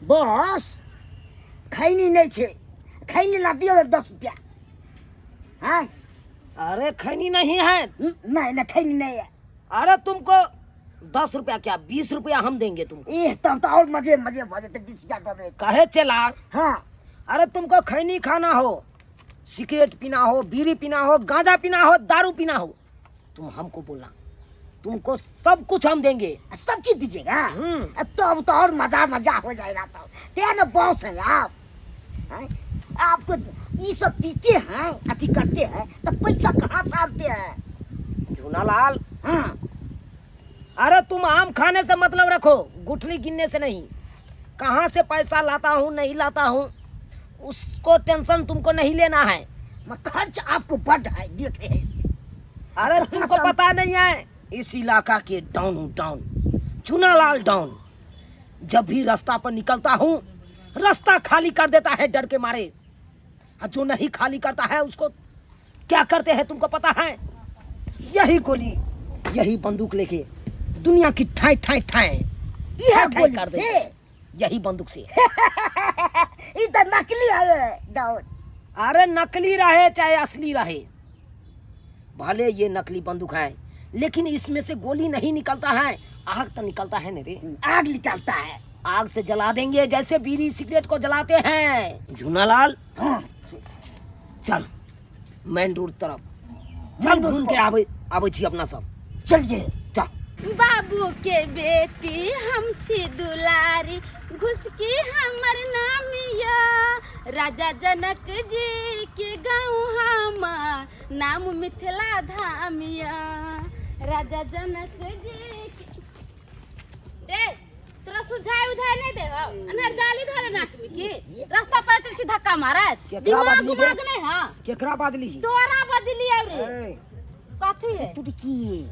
बस खैनी नहीं छे, खैनी ला दियो 10 रुपया। हाँ? अरे खैनी नहीं है। नहीं नहीं, खैनी नहीं है। अरे तुमको 10 रुपया क्या 20 रुपया हम देंगे तुमको। ए तब तो और मजे मजे भऽ जेतै, 20 रुपया दऽ देबै। कहे चला। हाँ। अरे तुमको खैनी खाना हो, सिगरेट पीना हो, बीड़ी पीना हो, गांजा पीना हो, दारू पीना हो, तुम हमको बोलना, तुमको सब कुछ हम देंगे। सब चीज दीजिएगा? तब तो और मजा मजा हो जाएगा। तब ते ना बॉस है आप, हैं? आपको ये सब पीते हैं, अथी करते हैं, तब पैसा कहाँ से आते हैं? झूनालाल। हाँ। अरे तुम आम खाने से मतलब रखो, गुठली गिनने से नहीं। कहाँ से पैसा लाता हूँ नहीं लाता हूँ उसको टेंशन तुमको नहीं लेना है। खर्च आपको बढ़ है, देख रहे हैं इसमें। अरे तुमको पता नहीं है, इस इलाका के डाउन हूँ, डाउन, चुनालाल डाउन। जब भी रास्ता पर निकलता हूँ रास्ता खाली कर देता है डर के मारे, और जो नहीं खाली करता है उसको क्या करते हैं तुमको पता है? यही गोली, यही बंदूक लेके दुनिया की ठाई ठाई ठाई यह ठाई ठाई गोली कर से? देते, यही बंदूक से। ये तो नकली है डाउन। अरे नकली रहे चाहे असली रहे, भले ये नकली बंदूक है लेकिन इसमें से गोली नहीं निकलता है, आग तो निकलता है ना रे। आग निकलता है, आग से जला देंगे जैसे बीड़ी सिगरेट को जलाते हैं। झूनालाल। हाँ। चल मेन रोड तरफ चल, घूम के आबे आबे छी अपना सब। चलिए चल। बाबू के बेटी हम छी दुलारी, घुसकी हमर नाम या, राजा जनक जी के गाँव हमार नाम मिथिला धाम या, राजा जनक जी के। दे तोरा सुझाय उझाय नहीं दे हो, अनहर जाली धरे नाक में की रास्ता पर चल छी धक्का मारत। केकरा दिमाग बदली रे? उमाग नहीं। हाँ। केकरा बदली? तोरा बदली आब रे। ए। कथी है? तू की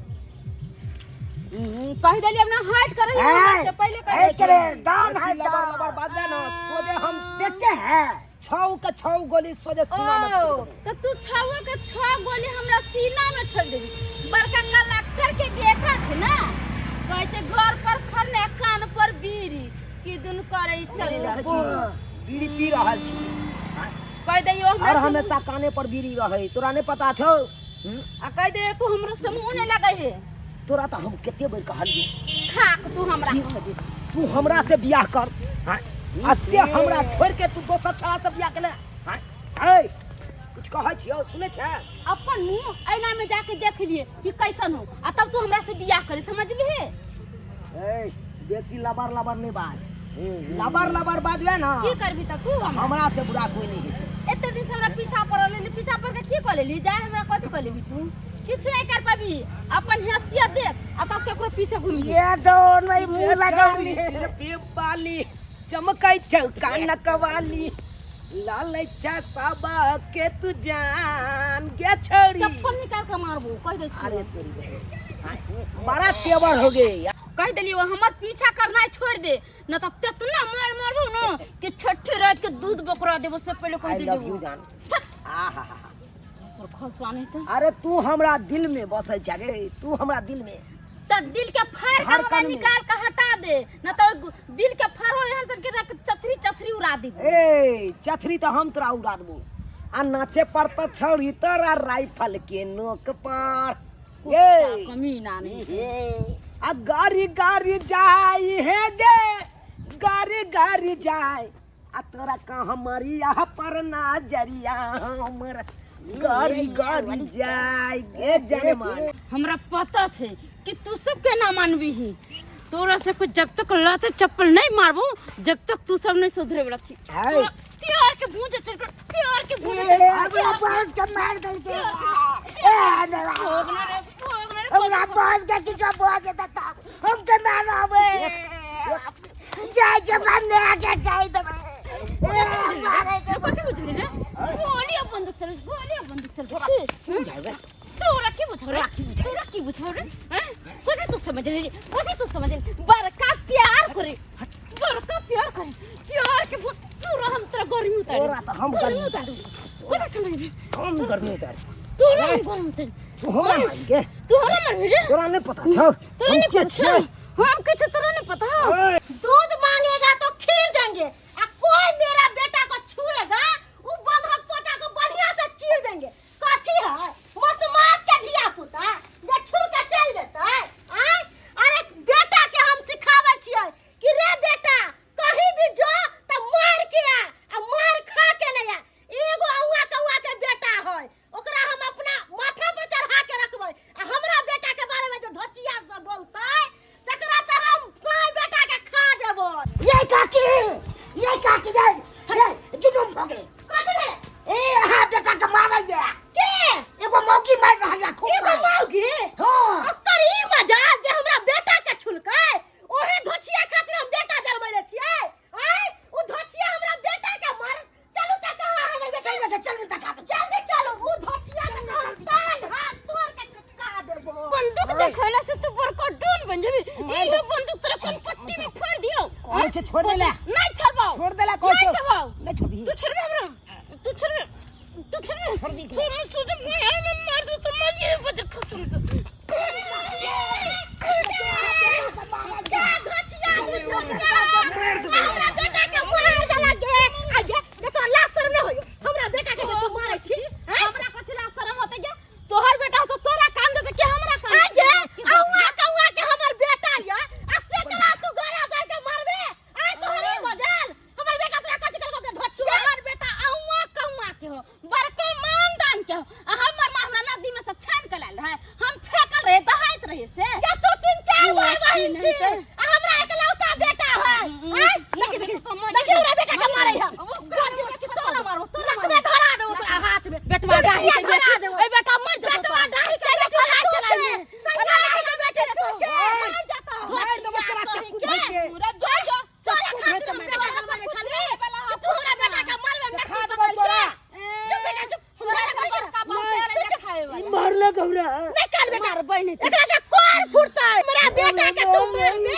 कहि देली अपना हाइट करे ए, से पहले कहि ए, देली। चले डाउन है, लबर डाउन। लबर बाजले ना, सोझे हम देखते हैं। छौ के छौ गोली सोझे सीना में ओ, ठोक देबै। तो तू छौ के छौ गोली हमरा सीना में ठोक देबी। बड़का कलेक्टर के बेटा छै ना, कहै छै घर पर खरने कान पर बीड़ी, की दुन करे चल देखै छी, बीड़ी पी रहल छी। कहि दैयो हमरा और से हमेशा काने पर बीड़ी रहे, तोरा नहीं पता छौ? आ कहि दैयो तू हमरा से मुंह नहीं लगै हे। तोरा तऽ हम कते बेर कहलियै खाक तू हमरा कहबी, तू हमरा से बियाह कर, हाँ? आ से हमरा छोड़ के तू दोसर छड़ा से बियाह केले, हाँ? ए, कुछ कहै छियौ, सुनै छै? अपन मुंह ऐना में जाके देख लिए कि कैसन हो, आ तब तू हमरा से बियाह करे, समझलिहे? ए, बेसी लबर लबर नहीं बाज, लबर लबर बाजबे ना की करबी त तू हमरा? हमरा से बुरा कोई नहीं है। एते दिन से हमरा पीछा पड़ल लेली, पीछा पड़ के की कऽ लेली? जाय हमरा कथी कऽ लेबी तू? किछु नहीं कर पाबी, अपन हैसियत देख आ तब केकरो पीछे घूमी। ये डोन नहीं मुंह लगा ली। वाली चमकै छौ कानक वाली, लाल इच्छा साबा के तू जान गे छौरी। चप्पल निकाल के मारबो कह दे छी। अरे तेरी बहन, बड़ा तेवर हो गए। कह देली वो हमर पीछा करना छोड़ दे न त तेतना मार मारबो न कि छठी रात के दूध बकरा देबो से पहले कह I देली। लव you जान। आहा तोर खसुआ नहीं त। अरे तू हमरा दिल में बसल छे गे, तू हमरा दिल में। त दिल के फाड़ के हमरा धड़कन में। निकाल के हटा दे न त दिल के फाड़ हो यहाँ सब के रख चथरी चथरी उड़ा दे। ए चथरी त हम तोरा उड़ा देबो। आ नाचे पर त छौरी तोरा राइफल के नोक पर। ए कमीना नहीं। आ गारी गारी जाई हे गे, गारी गारी जाए, आ तोरा कहाँ मरिया पर ना जरिया हमर गारी गारी जाए गे जनमान। हमरा पता छै कि तू सब के ना मानबी, तोरा सबके जब तक लाते चप्पल नहीं मारबो जब तक तू सब नहीं सुधरे वाला थी। है। प्यार के भूंजे चल, प्यार के भूंजे ए, चल। हमरा बॉस के मार देलकै। ए, हमरा भोगना रे, भोगना रे। हमरा बॉस के किछो भऽ जेतै तब हम के ना रहबै। जाय छै हमरा माय के कहि देबै। ए, मारै छै। कथी बुझली रे? गोली आ बंदूक चल, गोली आ बंदूक चल। छी। तोरा की बुझौ रे? तोरा की बुझौ रे? हैं? कथी तू समझ रही? कथी तू समझ रही? बड़का प्यार करे, बड़का प्यार करे, प्यार के भूत तोरा हम तोरा गर्मी उतार। तोरा तऽ हम गर्मी गर्मी उतार। कथी समझ रही? हम गर्मी उतार। तोरा हम गर्मी उतार। तू हमरा मार के। तोरा मारबी रे? तोरा नहीं पता छौ। तोरा हम नहीं के पता छियै? छौ? हम के छौ तोरा नहीं पता हौ? ओए। दूध मांगेगा तो खीर देंगे, ये का के जाए अरे जुलुम भ गेल। कथी भेल? ए अहाँ बेटा के मारैया के? एगो मौगी मारि रहल या खूब। एगो मौगी? हाँ। ओकर ई मजाल जे हमरा बेटा के छुलकै। ओहे धोछिया खातिर हम बेटा जन्मैले छियै। आय उ धोछिया हमरा बेटा के मार। चलू त कहाँ हमर बेटा। चल लगे चल बेटा खाते। जल्दी चलू, उ धोछिया के हम टांग हाथ तोड़ के छुटका देबो। बंदूक देखैला से तू बड़का डॉन बन जेबी। ई लो बंदूक तोरा कोन पट्टी में फोड़ दियो। कहै छै छोड़ देला। नहीं छोड़बाऊ। छोड़ देला कहै नहीं छै। छोड़बाऊ। नहीं छोड़बी। तू छोड़बे हमरा? तू छोड़बे? तू छोड़बे? छोड़बी। तू हम सोच मैं मैं मार दूं तो मर जाए बदर खसम तो। जा धोछिया धोछिया हमरा बेटा के मार देला गे। आ गे गे तोरा लाज शरम नहि होइयो? हमरा बेटा के जे तू मारै छी? आँय? हमरा कथी लाज शरम होतै गे? तोहर बेटा तो तोरा काम देतै के हमरा काम? आ गे औआ कौआ के हमर बेटा या आ से कला तू गोरा जाय के मारबे? आय तोहरी मजाल हमर बेटा तोरा कथी करबो के धोछिया? तोहर बेटा औआ कौआ के हो, बड़को मानदान के हो, आ हमर माँ हमरा नदी में से छान के लायल रहे, हम फेकल रहे दहाइत रहे से। गे तू तीन चार भाई बहिन नहीं छी तऽ। आ हमरा एकलौता बेटा है। आय देखी देखी देखी हमरा बेटा के मारै है। तोरा मारबो, तोरा नकबे धरा देबो तोरा हाथ में। बेटवा डाही के धरा बेटी देबो। ए बेटा मर जेतौ। बेटवा डाही के चल बेटी पलाय तू चलाय छे। ले। संगा डाही के बेटी तू छे। मर जेतौ। मार देबो तोरा चक्कू भर के। पूरा जो जो तोरा चक्कू खातिर भर हम के बेटा जन्मले छली कि तू हमरा बेटा के मारबे? देखा मटकी देबो पकड़ के। तोरा। चुप बेटा चुप। तोरा हमरा से बेटा बड़का बाप तेरे के खाए वाला। मारलक हमरा। नहीं काल बेटा। मारबै नहि। एकरा के कोर फुटतै। हमरा बेटा के तू मारबे?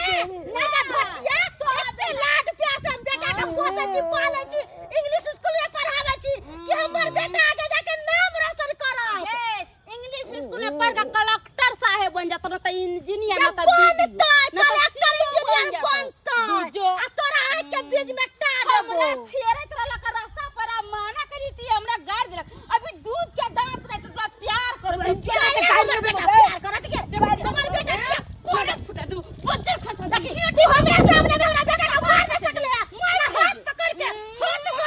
नहीं ना धोछिया, एते लाड प्यार से हम बेटा के पोसै छी पालै छी, इंग्लिश स्कूल में पढ़ाबै छी कि हमर बेटा आगे जाके नाम रोशन करत। ए इंग्लिश स्कूल में पढ़ के कलेक्टर साहेब बन जातो न त इंजीनियर न त बनतै, न त कलेक्टर CEO बन इंजीनियर जातो। बनतै। दूजो। आ तोरा आँख के बीच में टा देबो। हमरा छेड़ैत रहलक रास्ता पर आ माना करी ती हमरा गारि देलक। अभी दूध के दांत नहीं टूटला प्यार करो। काहे हमर बेटा प्यार करत के? हमर बेटा किया कोड़ा फुटा दू बज्जर खसा दू। देखी तू हमरा सामने में हमरा बेटा के मार नहीं सकले। मारा हाथ पकड़ के हाथ तोड़ देबो।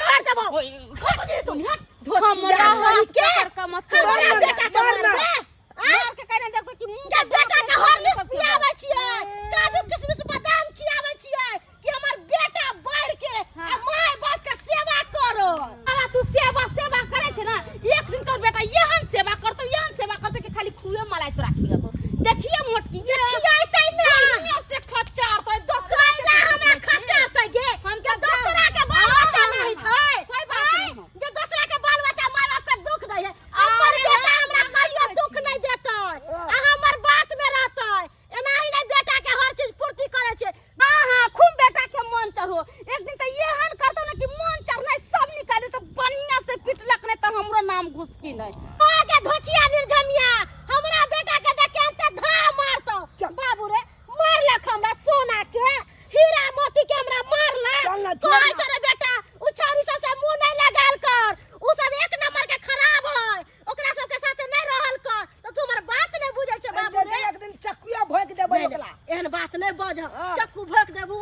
तू हट। धोछिया हमरा हरी हाथ के पकड़ के मत तोड़। हमरा बेटा के मारना। मारबे? मार के कहने देखो कि मुंह के बेटा के हॉर्लिक्स पियाबै छियै, काजू किशमिश बादाम खियाबै छियै कि हमर बेटा बढ़ के आ माय बाप के सेवा करो। अरे तू सेवा सेवा करे छै ना, एक दिन तोर बेटा एहन सेवा करतो एहन सेवा करतो कि खाली खुए मलाई तोरा खियातो। देखिए मोटकी ये खियाइतै ना। बढ़िया से खच्चारतै दोसरा के। कैला हमरा खच्चरतै गे? हम जे तऽ दोसरा के बाल हाँ, बच्चा हाँ, नहीं हाँ। छै। कोई बात आँय, नहीं हो। जे दोसरा के बाल बच्चा माय बाप के दुख दै है, हमर अरे बेटा हाँ, हमरा हाँ, कहियो हाँ, दुख नहीं देतै आ हमर बात में रहतै। एनाही नहीं बेटा के हर चीज पूर्ति करै छै। हाँ हाँ खूब बेटा के मन चढ़ो। एक दिन तो एहन करतो ना कि मन चढ़नाइ सब निकाले तो बढ़िया से पिटलक नहीं तो हमरो नाम घुसकी नहीं। आगे धोचिया निर्झमिया हमरा बेटा के देख के एते धा मारतौ। बाबू रे मारलक हमरा सोना के हीरा मोती के हमरा मारलक। चल ना, छोड़ कहै ना। छै रे बेटा उ छौरी सब से मुंह नहीं लगाल कर, उ सब एक नंबर के खराब है, ओकरा सब के साथे नहीं रहल कर। तो तू हमर बात नहीं बुझै छै बाबू रे। एक दिन चक्कुआ भोंक देबै नहीं, ओकरा। नहीं, एहन बात नहीं बज। हाँ। चक्कू भोंक देबू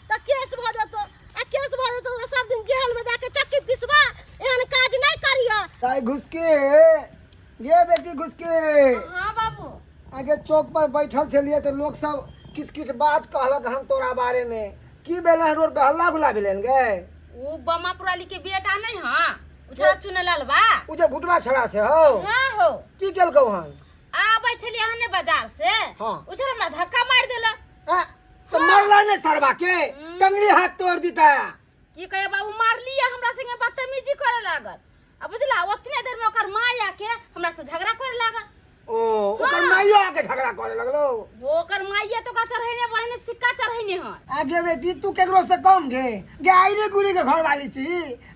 तऽ केस भऽ जेतौ आ केस भऽ जेतौ तऽ सब दिन जेल में जाके चक्की पिसबा। एहन काज नहीं करिय। ताई घुसके ये बेटी घुसके। हाँ बाबू। आगे चौक पर बैठल छलियै तऽ लोक सब किछ किछ बात कहलक हन तोरा बारे में। की भेल हन? रोड पे हल्ला गुल्ला भेलै हन गे? उ बमापुराली के बेटा नहीं हाँ उछा चुनलाल बा। उ जे भुटवा छड़ा छै हौ। हाँ हो। की केलकौ हन? आबै छलियै हन बाजार से। हाँ। उछल हमरा धक्का मारि देलक। आ, तऽ मरला ने सरवा के टंगरी हाथ तोड़ दीता। की कहे बाबू मारलियै हमरा संगे बदतमीजी करे लागल आ बुझला ओतने देर में ओकर माय आके हमरा से झगड़ा करे लागल। ओ ओकर माइयो आके झगड़ा करे लगलो। ओकर माइये तो ओकरा चढ़ैने बढ़ैने सिक्का चढ़ैने हन। आगे बेटी तू केकरो से कम गे? गे आइरे गुरी के घर वाली छी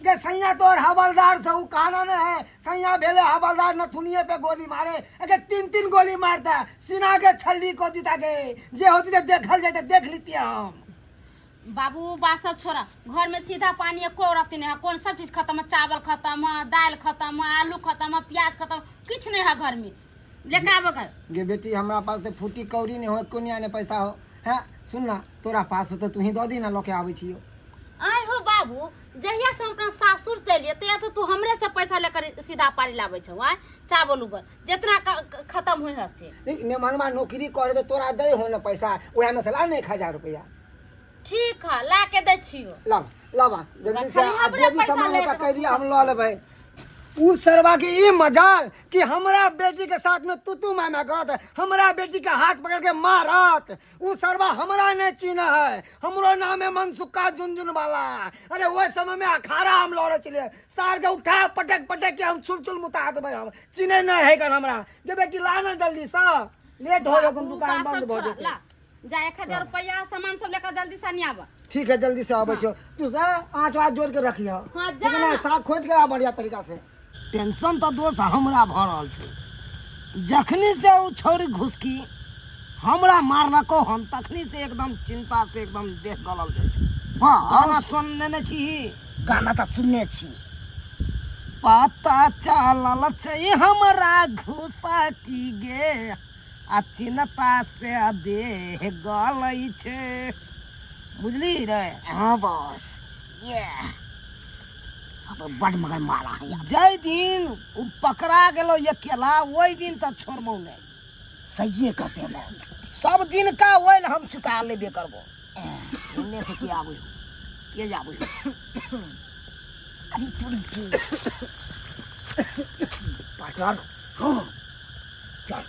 गे। सैया तोर हवलदार छौ, उ कहना ने है सैया भेले हवलदार नथुनिये पे गोली मारे। अगे तीन तीन गोली मारता सीना के छल्ली को दीता गे। जे होती ते देखल जाए ते देख लीती हम। बाबू बात सब छोड़ा, घर में सीधा पानी एको रत्ती नहीं है, कौन सब चीज खत्म है, चावल खत्म है, दाल खत्म है, आलू खत्म है, प्याज खत्म, किछ नहीं है घर में। लेके आबो घर। गे बेटी हमरा पास ते फूटी कौड़ी नहीं हो, कोनिया ने पैसा हो। हैं सुन ना तोरा पास हो तो तू ही दऽ दी ना, लके आबै छियो। आय हो बाबू, जहिया से हम अपना सासुर चलिए तहिया से तू हमरे से पैसा लेकर सीधा पानी लाबै छौ। आय चावल उबल जितना खत्म हुई है से। नहीं, नेमनवा नौकरी करे तो तोरा दे हो ना पैसा, ओएह में से ला ने 1000 रुपया। ठीक है, ला के दै छियो। लाब लाबा जल्दी से। खाली आ हमरे जे भी पैसा सामान ले होता देबो। कह दिया, हम लऽ लेबै। उ सरवा के ई मजाल कि हमरा बेटी के साथ में तू तू मैं मैं करत, हमरा बेटी के हाथ पकड़ के मारत। उ सरवा हमरा नहीं चिन्ह है, हमरो नाम है मनसुखा झुनझुन वाला। अरे ओहि समय में अखाड़ा हम लड़े छलियै, सार के उठा पटक पटक के हम चुल चुल मुता देबै। हम चिन्हे नहीं है कन हमरा। जे बेटी ला ना जल्दी से, लेट हो जाए, दुकान बंद भऽ जेतै। ला जा, 1000 रुपया सामान सब लेकर जल्दी से आबा। ठीक है, जल्दी से आबै छियौ। तू से आँच वाँच जोड़ के रखिह। हाँ, जा ठीक है ना? ना। साग खोदि के आ बढ़िया तरीका से। टेंशन तऽ दोस्त हमरा भऽ रहल छै। जखनी से ओ छौरी घुसकी हमरा मारलको हन, तखनी से एकदम चिंता से एकदम देह गलल जाइ छै। गाना सुन लेने छी? गाना तऽ सुनने छी। पता चलल छै हमरा घुसा की गे, आ चिन्ता से देह गलै छै। बुझली रे? हाँ बॉस, ये अब बड़ मगर मारा है यार। जाहि दिन ओ पकड़ा गेलो अकेला, ओहि दिन तऽ छोड़बौ नहि। सहिए कहते हैं बॉस। सब दिन का ओहि हम चुका लेबे करबो। एन्ने से के आबै हो, के जाबै हो? अरे तोरी के। पार्टनर। हाँ। चल,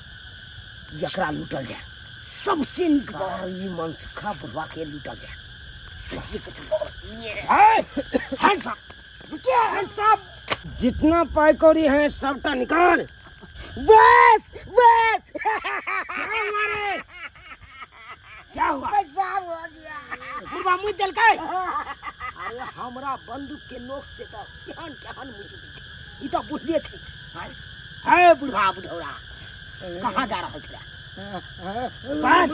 एकरा लूटल जाए। सबसे नीक बॉस। सारी मनसुखा बुढ़वा के लूटल जाए। सहिए कहते बॉस, ये हैंड्स अप, हैंड्स अप। जितना पाई कौड़ी है सबटा निकाल। बस बस। क्या हुआ रे? क्या हुआ? पैसा हो गया। बुढ़वा मुँह देलकै। अरे हमरा बंदूक के नोक से तऽ केहन केहन मुँह डूबै छै। ई तऽ बुढ़ले छै। आँय? हे बुढ़वा बुढ़ौरा, कहाँ जा रहल छलै? पाँच।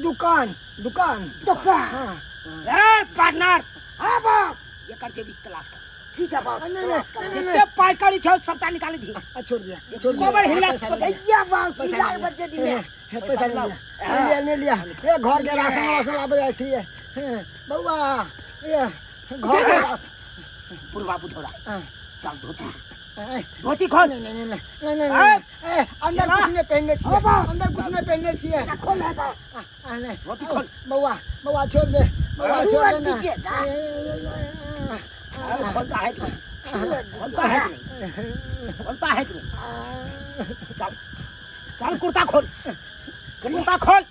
दुकान दुकान। दुकान। ए पार्टनर। हाँ बॉस। एकर जेबी तलाश कर। ठीक है बॉस। नहीं, नहीं, नहीं, नहीं। जितने पाई कौड़ी छौ सबटा निकाली दी। छोड़ दिया, छोड़ दिया। गोबर हिला। पैसा नहीं लिया। भैया बॉस। पैसा हिला नहीं बच्चे दिले। हे, पैसा नहीं लिया, नहीं लिया, नहीं लिया। ए घर के राशन वासन लाबे जाइ छियै। हे, बौआ, ए घर के राशन। बुढ़वा बुढ़ौरा। हाँ। चल धोती। ए, धोती खोल। नहीं नहीं नहीं नहीं नहीं नहीं। ए अंदर कुछ नहीं पहनने छियै, अंदर कुछ नहीं पहनने छियै। खोल है बॉस। आ, नहीं। धोती खोल। बौआ बौआ, छोड़ दे बौआ, छोड़ दे ना। दीजिए ना। ए, ए, ए, ए, अरे खोलता है कि नहीं? खोलता है कि नहीं? खोलता है कि नहीं? चल चल, कुर्ता खोल, कुर्ता खोल।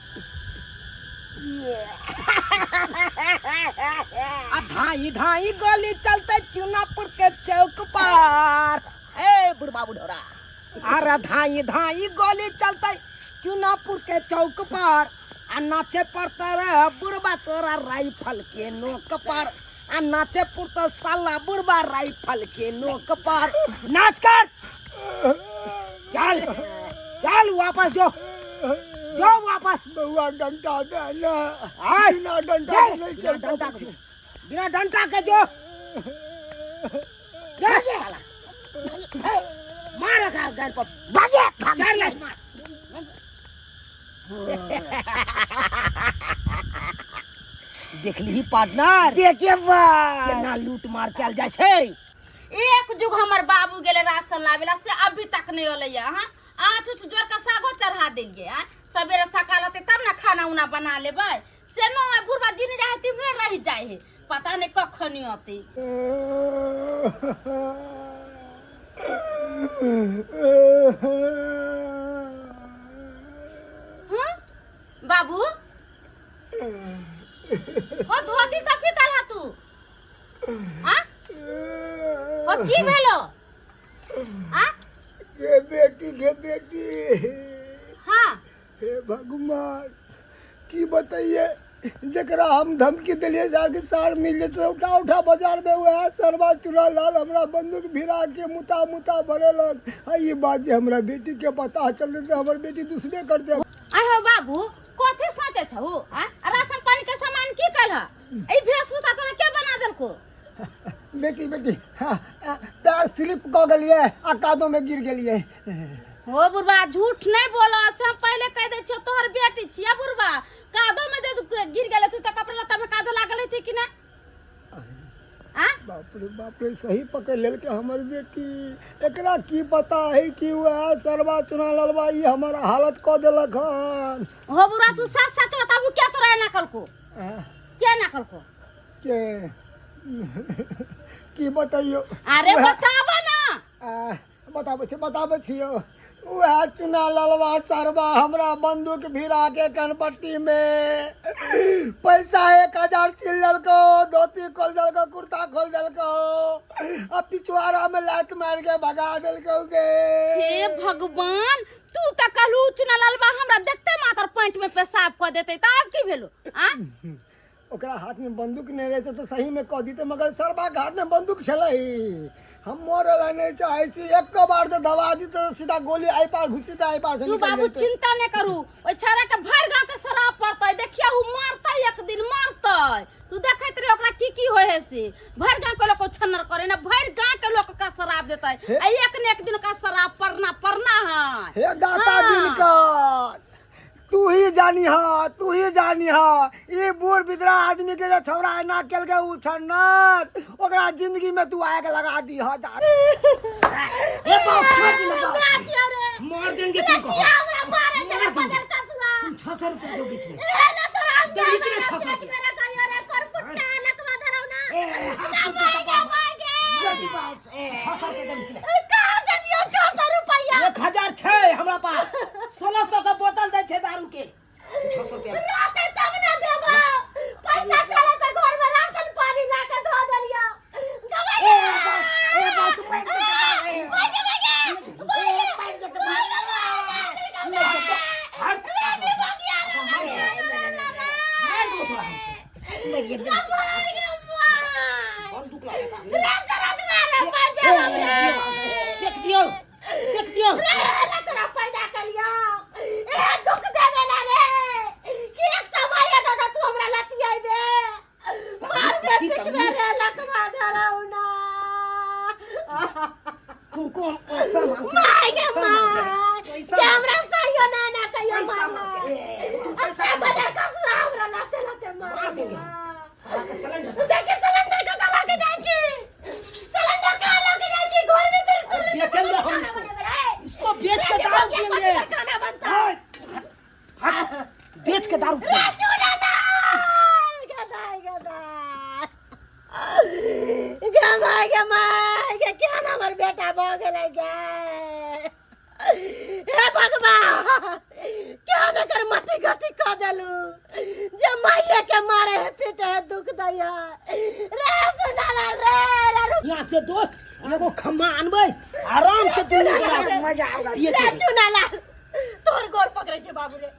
आ धाई धाई गोली चलते चुनापुर के चौक पर। ए बुढ़बा बुढ़ोरा, अरे धाई धाई गोली चलते चुनापुर के चौक पर, आ नाचे पड़ते रे बुढ़बा तोरा राइफल के नोक पर, आ नाचे पड़ते साला बुढ़बा राइफल के नोक पर। नाच कर, चल चल, वापस जो जो वापस। बौआ, डंडा दे ना। आय। बिना डंडा के नहीं बिना चल डंडा के, बिना डंडा के जो जा साला। मार एकरा गाल पर। भागे भागे। चार लाख मार। देख लीही पार्टनर। देखिए बॉस। केना लूट मार कैल जाइ छै। एक जुग हमर बाबू गेले राशन लावेला, से अभी तक नहीं अलै हाँ। आँच उच जोड़ के सागो चढ़ा देलिए। आ सवेरे सकाल अतै तब ना खाना उना बना लेबै। से न बुढ़बा जिन जाए तिमरे रहि जाए है, पता नहीं कखनी अतै। हाँ बाबू, हो धोती सब फिकल हा तू? हाँ, हो की भेलो? आ गे बेटी, गे बेटी। हाँ। हे भगवान, की बताइए, जकरा हम धमकी दिलिए जाके सार मिल जेतै, उठा उठा बाजार में वएह सरवा चुरा लाल हमरा बंदूक भिरा के मुता मुता भरेलक। आ ई बात जे हमरा बेटी के पता चलतै तऽ हमर बेटी दुसबे करतै। आय हो बाबू, कथी सोचे छहु? आ राशन पानी के सामान की कलह? ई वेशभूषा तोरा के बना देलको? बेटी बेटी, हाँ, पैर स्लिप कऽ गेलियै आ कादो में गिर गेलियै। हो बुढ़बा, झूठ नहीं बोलो, से हम पहले कह दे छियो, तोहर बेटी छिया। बुढ़बा, कादो में जे गिर गेले तू, त कपड़ा लत्ता में कादो लागल हेतै कि ना? आ बाप रे बाप रे, सही पकड़ लेलकै हमर बेटी। एकरा की पता है कि वएह सरवा चुना ललवा ई हमर हालत कऽ देलक हन। हो बुढ़बा, तू सच सच बताबू, क्या तोरा एना कलको? के ना कलको के की बतैयो अरे बताबो ना बताबै छी बताबै छियौ उएह चुना ललवा सरवा हमरा बंदूक भिरा के कनपट्टी में पैसा 1000 छीन लेलको धोती खोल देलको कुर्ता खोल देलको आ पिछुआरा में लात मार के भगा देलको गे हे भगवान तू त कहलू चुना ललवा हमरा देखते मात्र पैंट में पेशाब क देते त आब की भेलो आ ओकरा हाथ में बंदूक नहीं रहते तो सही में कह दीते मगर सरबा के हाथ में बंदूक छलै हम मरे ला नहीं चाहे छी एक बार तो दबा दीते तो सीधा गोली आई पार घुसी तो आई पार से तू निकल बाबू जैते। चिंता नहीं करू ओइ छाड़ा के भर गांव के शराब पड़तै देखिया उ मारतै एक दिन मारतै तू देखैत रही ओकरा की की होय है से भर गांव के लोग छन्नर करे ना भर गांव के लोग ओकरा शराब देतै आ एक ने एक दिन ओकरा शराब पड़ना पड़ना है हे दाता हाँ। दिनकर तू ही जानी हा तू ही जानी हा ई बूढ़ बिदरा आदमी के जे छौड़ा एना केलकै उ छन्नर ओकरा जिंदगी में तू आग लगा दी हा ए बाप छोड़ दी ना बाप मार देंगे तुमको तुम 600 रुपया दोगे कि नहीं दोगे कि नहीं 600 रुपया 600 रुपया दोगे कि नहीं 1006 हमरा पास 1600 का बोतल दै छै दारू के 600 रुपया ए बाप ए बाप तू मार दे ए मार दे हट मार दो थोड़ा हमसे बंदूक लगा सेक दियो सेक दियो तुमको हम पैसा मांगते हैं, पैसा मांगते हैं, पैसा पैसा मांगते हैं, तुम पैसा मार देंगे हम। साला का सिलेंडर बेचेंगे हम इसको इसको बेच के दारू पियेंगे हट, हट, बेच के दारू पियेंगे हमर बेटा भऽ गेलै गे हे भगवान केहन एकर मति गति कऽ देलू जे माइये के मारे है पीटे है दुख दै है रे सुनाला रे रे रुक यहाँ से दोस्त एगो खम्मा अनबै आराम से दुनू गोरा मजा आएगा पिए रे के चुनाला तोहर गोर पकड़ै छै बाबू रे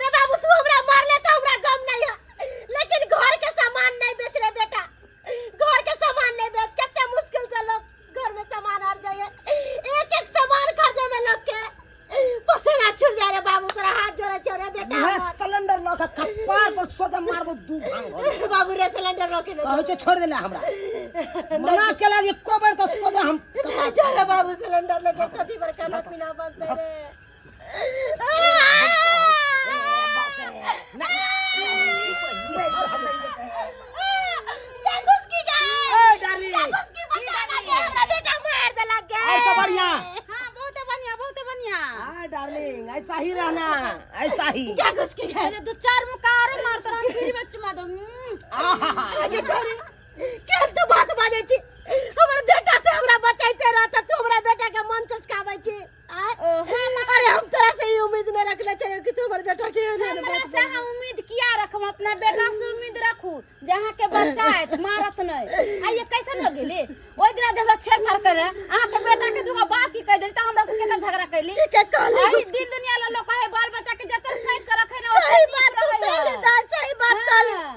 रे बाबू तू हमरा मारले तऽ हमरा गम नहीं है लेकिन घर के सामान नहीं बेच रे बेटा घर के सामान नहीं बेच कते मुश्किल से लोग घर में सामान आर जाइए एक एक सामान खरीदे में लोग के पसीना छूट जाए रे बाबू तोरा हाथ जोड़े छो रे बेटा उहे हमर। सिलेंडर लऽ के कपार पर सोजा मारबो दू भांग हो जाए। बाबू रे सिलेंडर रोके दे कहै छै छोड़ देले हमरा मना केला जे एको बेर तऽ सोजा हम कपार जा रे बाबू सिलेंडर लेके कथी पर खाना पीना बनते रे ए डार्लिंग और सब बढ़िया हाँ बहुत बढ़िया बहुत बढ़िया हाँ डार्लिंग ऐसा ही रहना ऐसा ही अरे दो चार मुक्का आरो मार तोरा हम फ्री में चुमा दो तू बात बाजै छी हमर बेटा से हमरा बचैते रहत तू हमरा बेटा के मन चसकाबै छी आय? अरे हम तोरा से ई उम्मीद नहीं रखले छलियै कि तू हमर बेटा के एहन एहन हमरा बात से अहाँ उम्मीद किया रखब अपना बेटा से उम्मीद रखू जे अहाँ के बच्चा है मारत नहीं आ ये कैसन हो गेली ओहि दिना जे हमरा छेड़छाड़ करे अहाँ के बेटा के दूगो बात की कह देली त हमरा से केना झगड़ा कैली ठीक है कहली अही दिन दुनिया ला लोग कहे बाल बच्चा के जते सैत के रखे ना सही ओते बात नीक तू रहै कहली है। दाय सही बात कहली हाँ।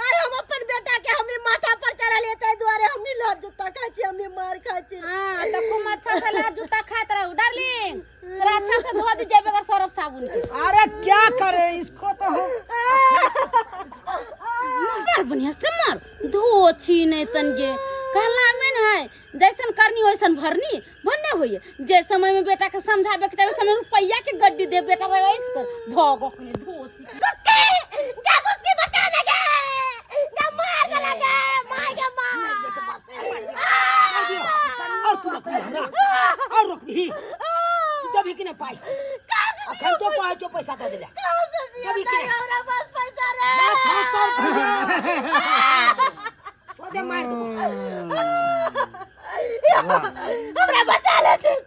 आय हम अपन बेटा के हमी माथा पर चढ़ा ताहि दुआरे हमी लड़ जूता खाइ छी हमी मार खाइ छी हाँ तो खूब अच्छा से लात जूता खाइत रहू डार्लिंग तोरा अच्छा से धो दीजिए बगैर सरफ साबुन के अरे क्या करे इसको तो हम मार बढ़िया से मार धो छी नहीं तन के कहला में न है जैसन करनी वैसन भरनी भन्ने होइए जे समय में बेटा के समझाबे के चाही समय रुपैया के गड्डी दे बेटा रे ऐस कर भोग अपने धो छी गुस्की गा गुस्की बचा लगे गा मार दे लगे मार गे मार और तू रोकबी हमरा और रोकबी तू देबही कि नहीं पाई अखन तो कहै छौ पैसा दऽ देले कहाँ से दियो कभी नहीं के? हमरा पास पैसा रे। 600 रुपया सोझे मार देबो। हमरा बचा लेथिन,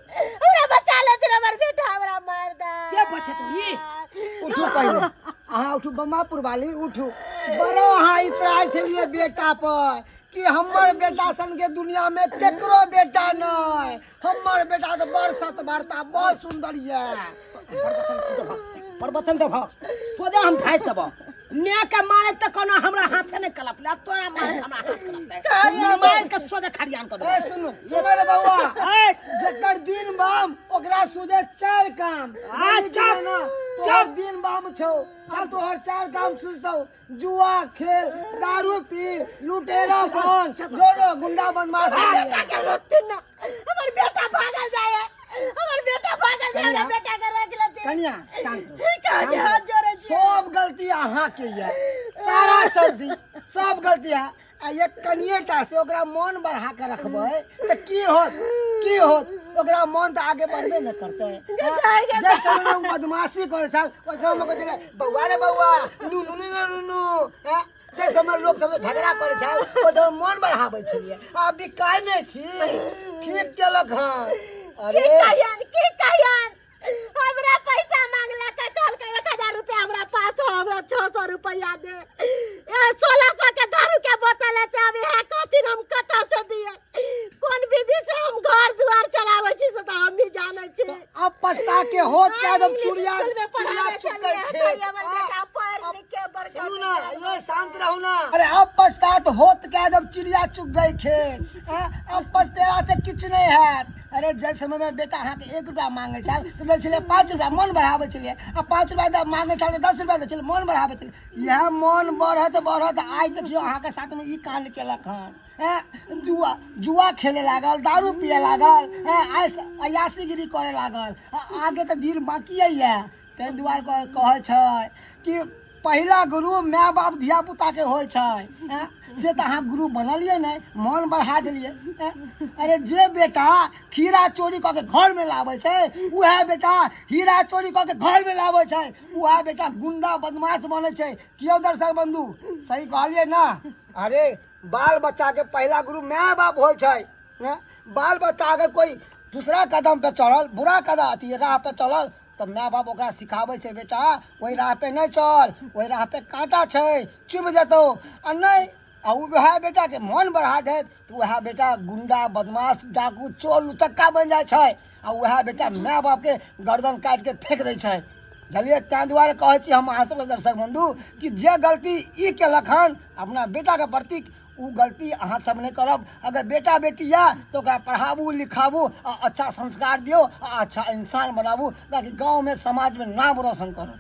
हमरा बचा लेथिन, हमर बेटा हमरा मार दे। के बचत ई? उठू पहिले अहाँ, उठू बमापुर वाली, उठू। बड़ो अहाँ इतराइ छलियै बेटा पर कि हमर बेटा सन के दुनिया में केकरो बेटा नहीं, हमर बेटा तो बड़ सतबरता, बड़ सुंदर ये। प्रवचन देबह, सोझे हम ढाइस देबह। ने के मारे त कोनो हमरा हाथे नहीं कलपले, तोरा मारे हमरा हाथ कलपते, मार के सोझे खरियान कर। ए सुनू, सुनो रे बउआ। ए जेकर दिन बाम ओकरा सुझे चार काम। आ, चुप, ना तोहर दिन बाम छौ, आब तोहर चार काम सुझतौ: जुआ खेल, दारू पी, लुटेरा बन, जोरो गुंडा बदमाश बन। बेटा के रोकथिन ना, हमर बेटा भागल जाए, हमर बेटा भागल जाए, हमरा बेटा के रोक लेथिन। कनिया, शांत रहो। कहाँ के हाथ जोड़े छियै। सब गलती अहाँ के ये, सारा सर्दी सब गलती है आ एक कनिए टा से ओकरा मन बढ़ा के रखबै तऽ की होत? की होत? ओकरा मन तऽ आगे बढ़बे न करतै। जे समय ओ बदमाशी करै छल, ओहि समय मे कहै छलै, बौआ रे बौआ, नुनू नु नु नु। हैं? जे समय लोक सब झगड़ा करै छल, ओहि समय मन बढ़ाबै छलियै, आब बिकाय नहि छी। ठीक केलक हँ। अरे की कहियन, की कहियन, हमरा पैसा मांगलक, कहलकै 1000 रुपया हमरा पास हो, हमरा 600 रुपया दे। ए 1600 के दारू के बोतल है, अब इहे कहथिन हम कतऽ से दिए? कोन विधि से हम घर दुआर चलाबै छी से तऽ हम भी जानै छी। अब पछता के होत क्या जब इंग्लिश चूड़िया स्कूल में चूड़िया पढ़ाबै चुकै छलियै, खेत। कहियै हमर बेटा पढ़ लिख के बड़का सुनू ना, ये शांत रहू ना। अरे अब पछतात होत क्या जब चिड़िया चुग गई खेत। हाँ? अब पछतेरा से किछु नहीं है। अरे जै समय में बेटा अहाँके 1 रुपया मांगे छल तऽ दै छलियै 5 रुपया, मन बढ़ाबै छलियै, आ 5 रुपया दऽ मांगे छल तऽ 10 रुपया दै छलियै, मन बढ़ाबै छलियै। इएह मन बढ़त बढ़त आइ देखियौ अहाँके साथमे ई कांड केलक हन। हैं, जुआ जुआ खेले लागल, दारू पिए लागल, हैं, आइ अयासीगिरी करे लागल, आ आगे तऽ दिन बाकिए यऽ। ताहि दुआरे कहै छै कि पहिला गुरु माय बाप धिया पुताके होइ छै। हैं, से तऽ अहाँ गुरु बनलियै नहि, मन बढ़ा देलियै। हैं, अरे जे बेटा खीरा चोरी कऽ के घरमे लाबै छै, उएह बेटा हीरा चोरी कऽ के घरमे लाबै छै, उएह बेटा गुंडा बदमाश बनै छै। कियो दर्शक बंधु, सही कहलियै ना? अरे बाल बच्चाके पहिला गुरु माय बाप होइ छै। हैं? बाल बच्चा अगर कोई दूसरा कदम पे चढ़ल, बुरा कदम अथी राह पे चलल, तऽ माय बाप ओकरा सिखाबै छै, बेटा ओहि राह पे नहि चल, ओहि राह पे काँटा छै, चुभि जेतौ। आ नहि आ ओ वएह बेटाके मन बढ़ा देत तऽ वएह बेटा गुंडा बदमाश डाकू चोर उचक्का बनि जाइ छै, आ वएह बेटा माय बापके गर्दन काटिके फेंक दै छै। बुझलियै? ताहि दुआरे कहै छी हम अहाँ सबके दर्शक बन्धु कि जे गलती ई केलक हन अपना बेटाके प्रति, ओ गलती अहाँ सब नहि करब। अगर बेटा बेटी यऽ तऽ ओकरा पढ़ाबू लिखाबू आ अच्छा संस्कार दियौ आ अच्छा इंसान बनाबू, ताकि गाँवमे समाजमे नाम रोशन करत।